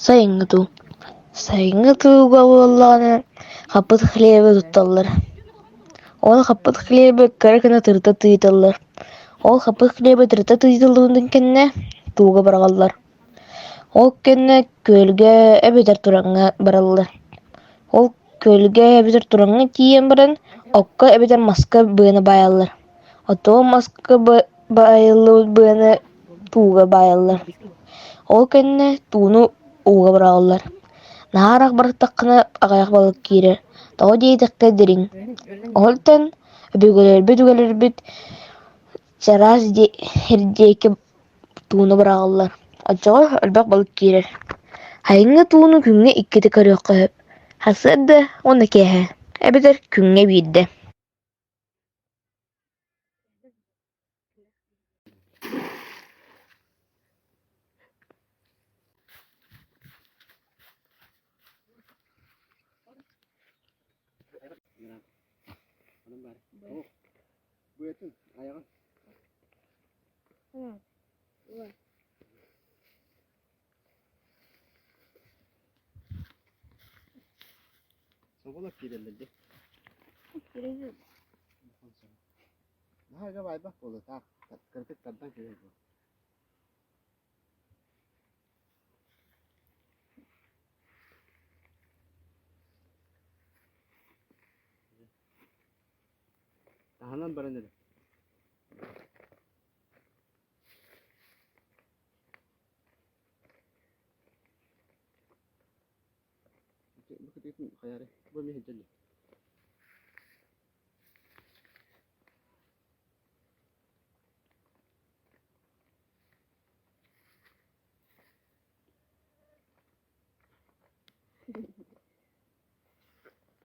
Сайыҥҥы туу. Сайыҥҥы тууга буоллаҕына хаппыт хлебы тутталлар. Ол хаппыт хлебы кыра гына тырыта тыыталлар. Ол хаппыт хлебы тырыта тыытыллыбытын кэннэ тууга быраҕаллар. Ол кэннэ күөлгэ эбэтэр тураҥҥа бараллар. Ол күөлгэ эбэтэр тураҥҥа тиийэн баран окко эбэтэр маска быаны баайаллар. Оттон маска баайыллыбыт быаны тууга баайаллар. Ол кэннэ тууну ууга быраҕаллар. Наһаа ыраах бырахтаххына аҕыйах балык киирэр, тоҕо диэтэххэ дириҥ. Оһолтон өбүгэлэрбит үгэлэрбит чараас диэки тууну быраҕаллар. Оччоҕо элбэх балык киирэр. Сайыҥҥы тууну күҥҥэ иккитэ көрүөххэ сөп: сарсыарда уонна киэһэ, эбэтэр күҥҥэ биирдэ. Соболор киирэллэр дии. Наһаа баайбах буолуо таах кыратык тардан кэбиһэр буол. Таһынан баран эрэ. Бу кытыытын хайаары бу эмиэ сылдьан